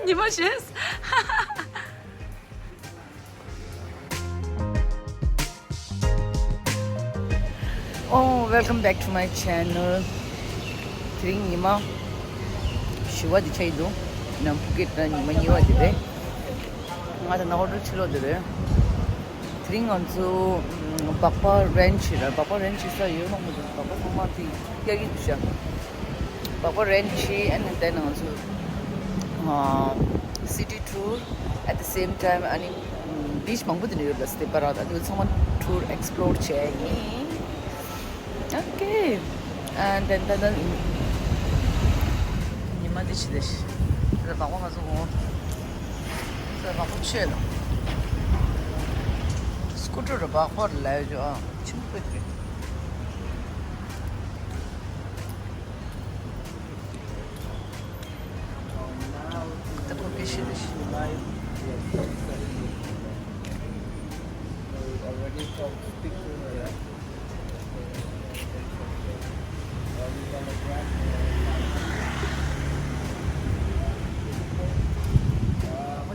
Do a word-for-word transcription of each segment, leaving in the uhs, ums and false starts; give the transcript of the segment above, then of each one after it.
ཉི་མ་ཤེས། Oh, welcome back to my channel. དེ་རིང་ཉི་མ་བཞི་པ་དེ་ཆགས་ཀྱི་འདུག་ནམ་ཕུ་ཀེ་ཊི་ལ་ཉི་མ་གཉིས་པ་དེ་རེད། ང་དང་ན་ཧོ་ཊེལ་ཕྱི་ལོགས་དེ་རེད། དེ་རིང་ང་ཚོ་ཨམ་སྦག་སྦག་རེན་ཆི་ལ། སྦག་སྦག་རེན་ཆི་ས་ཡོད་མ་མོད། སྦག་སྦག་ཚང་མ་དེ་རྒྱག་གི་འདུག་ཤག་སྦག་སྦག་རེན་ཆི། And then ང་ཚོ་ཨ་city tour, at the same time ཨ་ནི་ཨམ་བིཆ་མང་པོ་དེ་ནས་ཡོད་ལ། སྟེ་པ་ར་ད་དེ་ཚང་མ་tour explore བྱས་ཡིན། Okay. And then, then, then ཉི་མ་འདི་ཕྱི་དེ་ཤི། དེ་ལ་སྦག་སྦག་ང་ཚོ་འོང་། དེ་ལ་སྦག་སྦག་ཆེ་ལ། སྐུ་ཊར་ར་སྦག་སྦག་ལ་ཡོད་ཅོ་ཨ། ཆེན་པོ་རེད། ད་ཁོ་དཔེ་ཤེས་རེད་ཤི། ཁོ་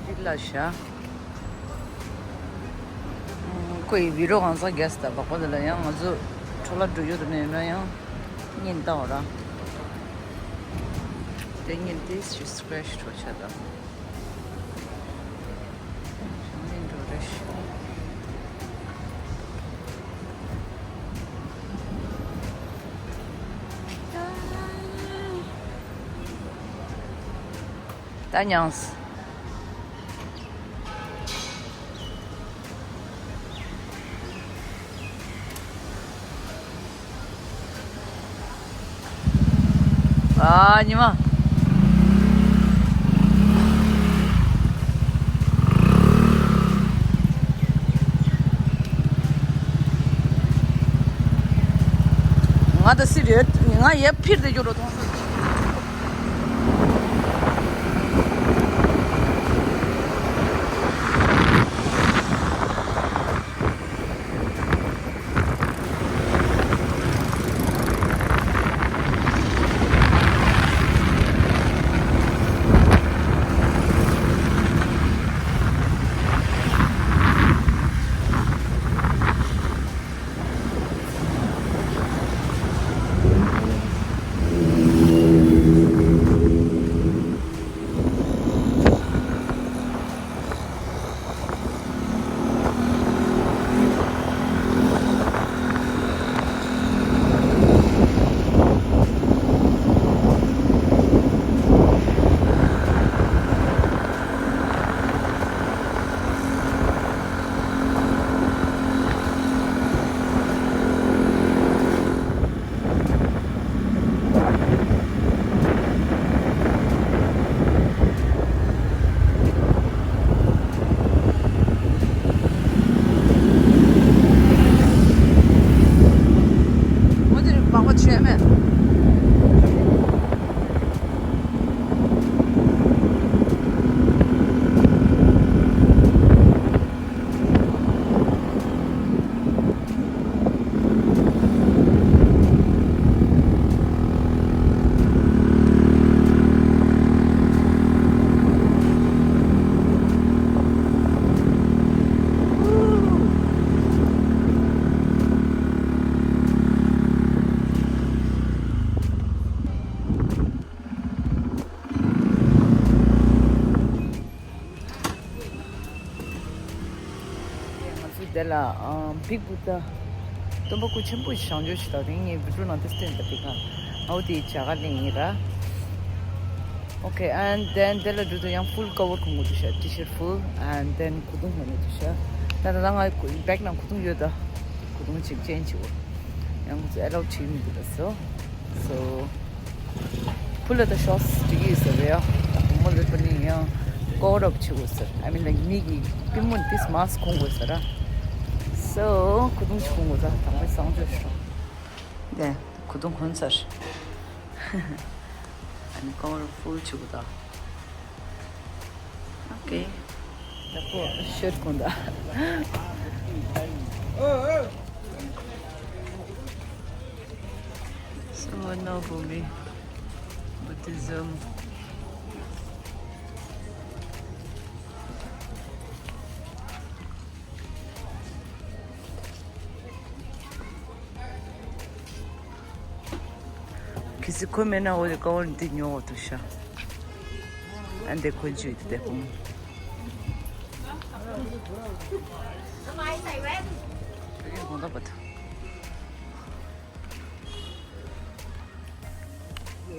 འདི་ལ་བཞག་ཁོ་ཡི་བི་རོ་གང་ས་རྒྱས་ད་སྦག་སྦག་དེ་ལ་ཡང་ང་ཚོ་འཕྲོ་བརླག་འགྲོ་རྒྱུ་དེ་ནས་ཡོད་ན་ཡང་ཉིན་ལྟ་བ་ར། དེ་ཉིན་དེ་ཞིག་སི་ཀེ་རེ་ཆི་འཕྲོ་ཆ་ད། ཉིན་འགྲོ་རེ་ཤི། ད་མྱངས། ཨ་ཉི་མ། ང་ད་སི་རེད། ང་ཡར་ཕིར་དེ་འགྱོ་རོ་མཐོང་སོང་། ང་ཚོ་དེ་ལ་ཨ་བིག་བུདྡྷ་སྟོན་པ་སྐུ་ཆེན་པོ་ཞིག་བཞེངས་ཆོག་ཞིག་དང་དེ་ངས་བི་ཌི་ཡོ་ནང་དུ་བསྟན་པ་དེ་ག་ཨའོ་དེའི་བྱ་དགའ་ལེན་ཡིན་ར། Okay, and then དེ་ལ་འགྲོ་དུས་ཡང་ཕུལ་ཀ་བར་གོན་དགོས་འདུག་ཤག་ཊི་ཤར་ཕུལ། And then གོས་ཐུང་གོན་དགོས་འདུག་ཤག་ད་ད་ལྟ་ང་བེག་ནང་གོས་ཐུང་ཡོད་ད། གོས་ཐུང་ཅིག་ཅེན་ཇི་བྱེད་དགོས། ཡང་ཁོ་ཚོ་ཨེ་ལའོ་བྱེད་ཀྱི་མི་འདུག་ད་སོ། སོ། ཕུ་ལ་ད་ཤོག་སི་འགྲིག་གི་ཡོད་ཟེར་རེད་ཡ། ད་བུ་མོ་ལེགས་པ་ནི་ཡང་ཀོ་བར་ཨབ་བྱེད་དགོས་ཟེར། I mean, like, མིག་གི་པུས་མོ་ཏིས་མཱ་སི་ཀི་གོན་དགོས་ཟེར་ར། སོ་གོས་ཐུང་ཞིག་གོན་དགོས་ད། དང་པོའི་གསང་སྤྱོད་ཞིག་རོ། དེ་གོས་ཐུང་གོན་ཚར། ཨ་ནི་ཀོ་བར་ཕུལ་བྱེད་དགོས་ད། Okay. ད་ཁོ་ཤར་གོན་ད། So, no, for me. But Zoom. གལ་སྲིད་ཁོ་མེད་ན་འོ་དེ་ཀ་བར་འདི་ཉོ་འོ་དུ་ཤ། ཨ་འདི་ཁོ་འཇུས་དེ་དེ་ཁོང་།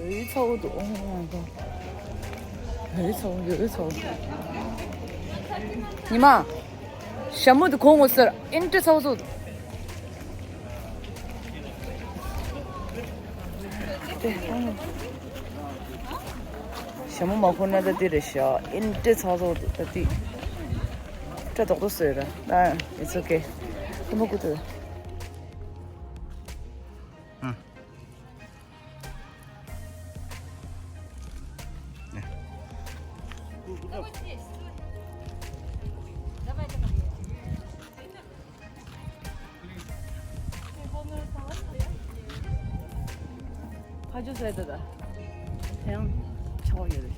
ཡོད་ཚོགས་འདུག་ཡོད་ཚོགས་ཡོད་ཚོགས། ཉི་མ། ཞྭ་མོ་དེ་གོན་དགོས་ཟེར། ཨིན་ཏྲེ་ཚ་བོ་ཚོ། ཞྭ་མོ་མ་གོན་ན་ད་འདི་རེད་ཤག་ཨིན་ཏྲེ་ཚ་བོ་ཚོ་ད་འདི། སྐྲ་རྡོག་རྡོག་བཟོས་ར། ཨ། It's okay. ཀུ་མ་ཀུ་ཏུ། ཕ་ཇོ་ཟེར་ད་ད། དེ་ཡང་ཆགས་ཡོད་རེད།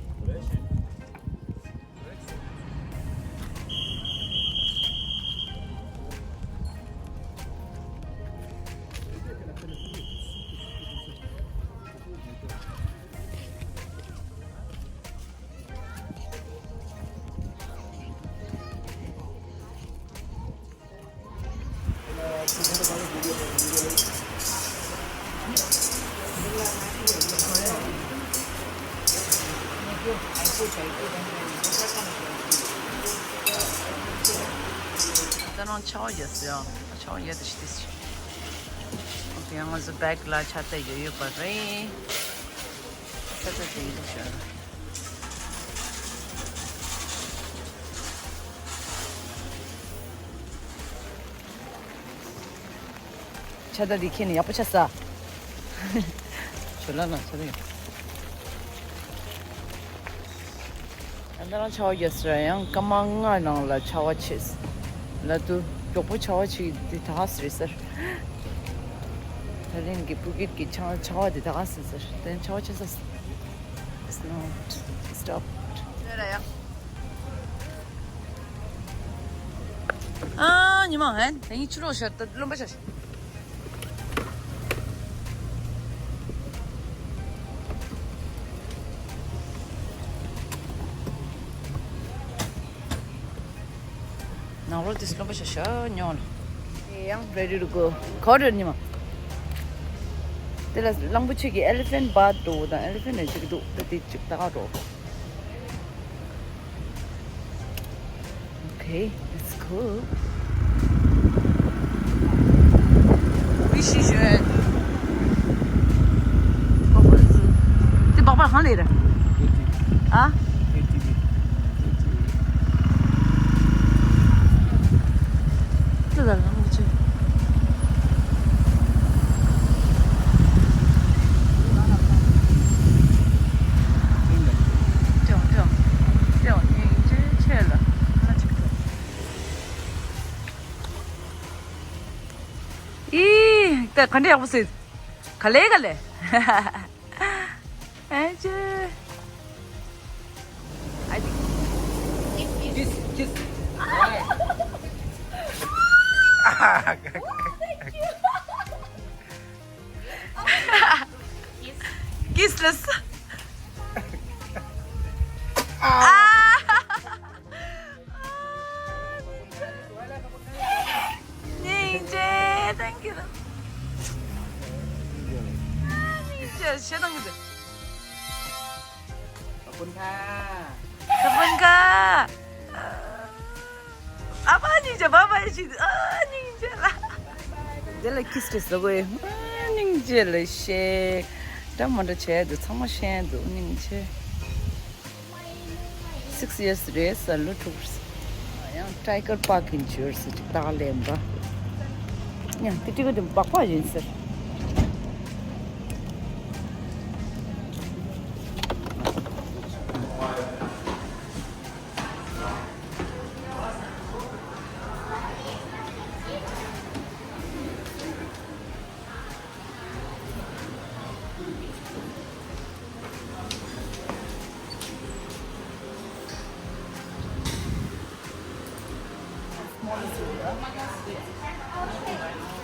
ད་རང་ཆའོ་ཡོད་ཟེར་ཡང་ཆའོ་ཡོད་དེ་ཤི་དེ་ཤི། ཡང་ང་ཚོ་བེག་ལ་ཆ་ཏེ་ཡོད་ཡོད་པ་རེད། ས་ཆ་དེ་ཡིན་ཤག་ཆ་ད་འདི་ཁྱེད་ནི་ཡག་པོ་ཆ་ས། ཆུ་ལ་ན་ཆ་ད་ཡོད། ཨ་ད་རང་ཆའོ་ཡོད་ཟེར་ཡང་སྐར་མ་ལྔ་ནང་ལ་ཆར་པ་ཆེ། ལ་དུ་མགྱོགས་པོ་ཆར་པ་ཆེ་འདི་ད་ག་ཟེར་ཟེར། ད་ལན་གྱི་ཕུ་གེད་ཀྱི་ཆར་ཆར་པ་འདི་ད་ག་ཟེར་ཟེར་དེ་ཆར་པ་ཆེ་ས། It's not stopped. ཨ་ཉི་མ་ཧན་དེ་ཉིད་ཆུ་རོགས་ཤར་ད་རློན་པ་ཤར། ནང་ལོགས་དེ་སློབ་པ་ཤ་ཤ་ཉོ་ལ། དེ་ཡང་ready to go. ག་རེ་ཉི་མ། དེ་ལ་གླང་པོ་ཆེ་གི་elephant bath འགྲོ་དང་elephant ནས་ཅིག་འདུག་ད་དེ་ཅིག་ད་ག་འགྲོ། Okay, let's go. ཝི་ཤི་ཞོན། དེ་སྦག་སྦག་གང་ལས་རེད། ཨ། ཅི་ལ་ལ་མི་ཆེ། ཅོང་ཅོང་ཅོང་སྙིང་རྗེ་ཆེ་ལ་ཁ་ཅིག་ཏུ། ཨི། ད་ག་འདྲ་ཡག་པོ་ཟེར། ག་ལེ་ག་ལེ། ཨེ་ཅེ། I think. Kiss, kiss. Kiss. Kiss. ཨ། སྙིང་རྗེ། Thank you. སྙིང་རྗེ། ཞེ་སྡང་གི་འདུག་ཁ་པོན་ཁ། ཁ་པོན་ཁ། ཨ་ཕ་སྙིང་རྗེ། བ་བ་ཡི་ཤི། ཨ་སྙིང་རྗེ་ལ། དེ་ལ་ཁིས་ཏེ་ཟ་གོ་ཡི། ཨ་སྙིང་རྗེ་ལ་ཤེ། འདྲ་མ་འདྲ་བྱས་འདུག་ཚང་མ་ཤེས་འདུག་སྙིང་རྗེ། Six years རེད་ཟེར། ལོ་དྲུག་རེད་ཟེར། ཡང་Tiger Park གི་ཇུར་ཟེར་ཅིག་ཏག་ལེན་པ། ཡང་དེ་ཏི་ཀ་དེ་སྦག་སྦག་ཡིན་ཟེར།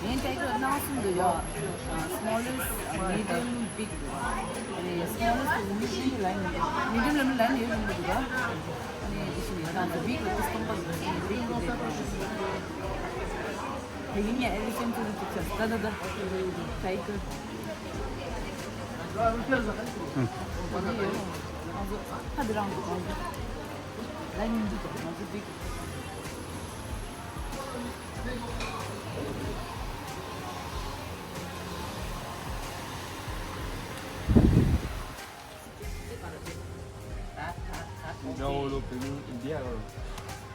ཡིན། ཏའི་གར་སྣ་གསུམ་འདུག་ཡ། smallest, medium, big འདུག་ཨ་ནི་smallest དེ་medium ལ་ཡིན། medium ལ་མི་ལ་ཡིན་ཡོད་རུང་འདུག་ཨ་ནི་དེ་བཞིན་ཡོད་དང་big ལ་སྟོང་པ་འདུག big འདུག་དེ་ཡིན་ཡ་elephant ཚོ་ལ་ཅིག་ཆ་ད་ད་ད་ཏའི་གར། ང་ཚོ་ཁ་འདི་རང་འདུག་ང་ཚོ་ལ་ཡིན་འདུག་ང་ཚོ་big Yo lo primero India or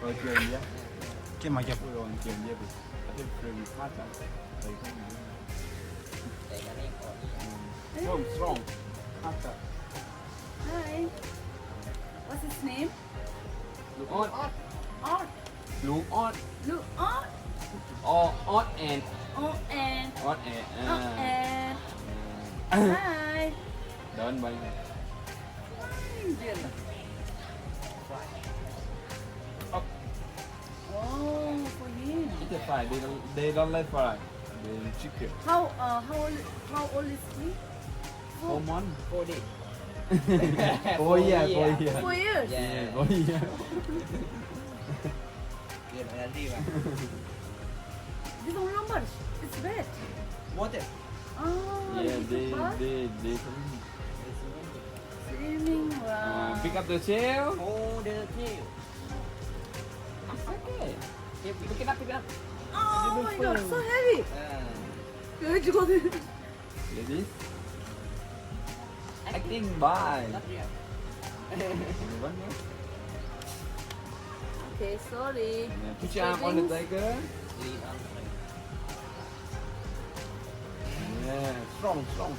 or India. ¿Qué más ya? Pero en India pues hace frío más. Strong, strong. Hi. What's his name? Luot. Art. Luot. Luot. Oh, Art and Oh, and Art and Oh, uh, and uh, Hi. Don't bite. Fine, dear. Up. Oh, for him. It's a fry. They don't, they don't like fry. They chicken. How, uh, how old, how old is he? Four months. Four days. Four years, four years. Four years? Yeah, four years. This is numbers. It's bad. Water. Oh, yeah, this is they, bad. They, they swimming. Swimming, wow. Uh, pick up the tail. Hold the tail. It's okay. Pick it up, pick it up. Oh my God, so heavy. Yeah. Good job. Ready? Acting by. Not real. One more. Okay, sorry. Yeah, put your arm on the tiger. Yeah, strong, strong.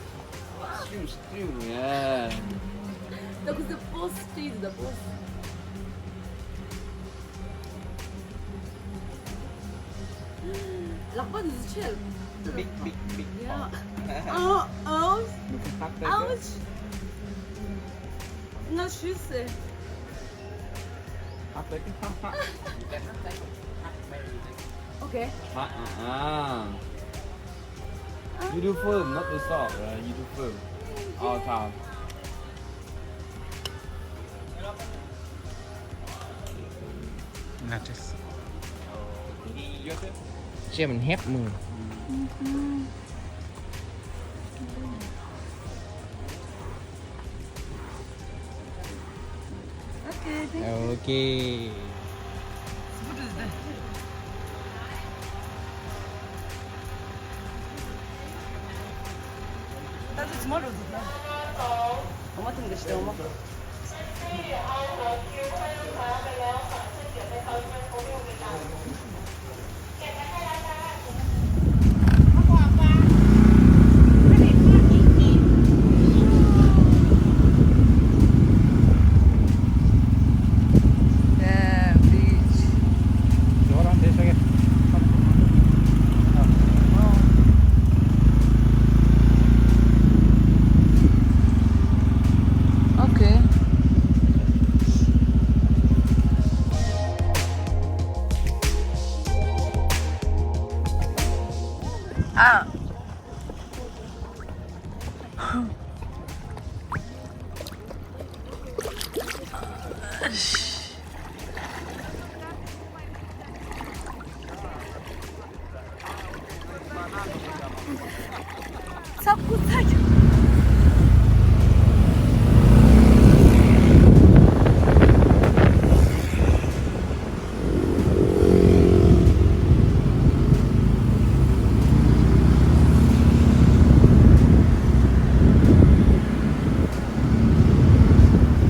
Swim, swim, yeah. That was the boss, please, the boss. ལག་པ་འདི་ཆེ། Big, big, big. Yeah. Oh, oh. Ouch. ང་ཞུས་ཟེར། Okay. Ah, ah, ah. You do film, not the salt, right? You do film. All time. Not this. Jim, help me. Okay, thank you. Okay. Okay. Ah. ཚ་ཁུ་ཚ་རྒྱུ།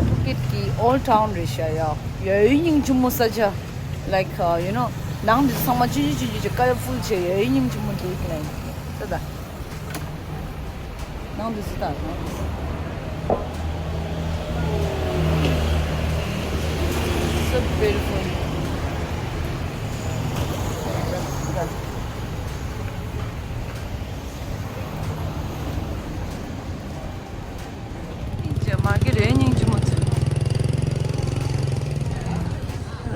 ཕུ་ཀེད་ཀྱི་ཨོལ་ཌ་ཊའུན་རེད་ཤག་ཡ། ཡ་ཡུལ་སྙིང་རྗེ་མོ་ས་ཆ། Like, uh, you know, ནང་དེ་ཚང་མ་ཆུང་ཆུང་ཆུང་ཆུང་ཆུང་ཀ་ལར་ཕུལ་བྱས་ཡ་ཡུལ་སྙིང་རྗེ་མོ་འདུག་ལ། ད་ད། ནང་དེ་ཚོ་ད་ནང་དེ་ཚོ། So beautiful. སྙིང་རྗེ་མ་གི་རེད། སྙིང་རྗེ་མོ་ཚོ་ལ།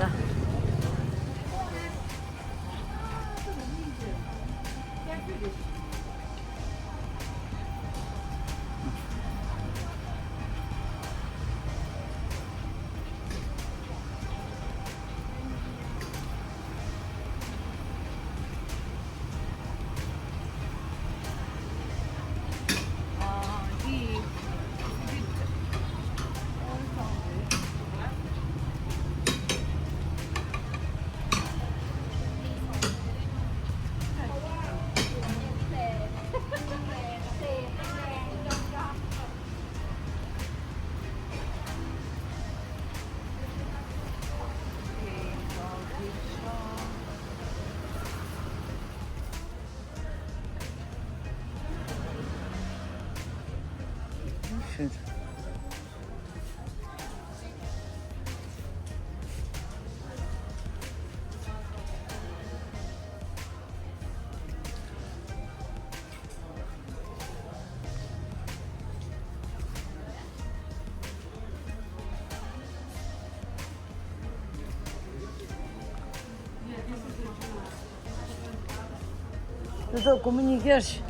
འདི་ཚོ་སྒོར་མོ་ཉིས་བརྒྱ་རེད།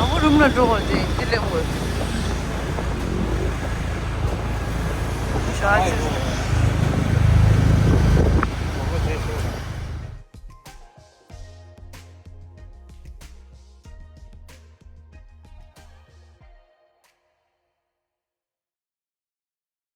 ཨ་ཁུ་རུམ་ལ་འགྲོ་དགོས་ཏེ་འདི་ལེན་དགོས། ཞག་ཅིག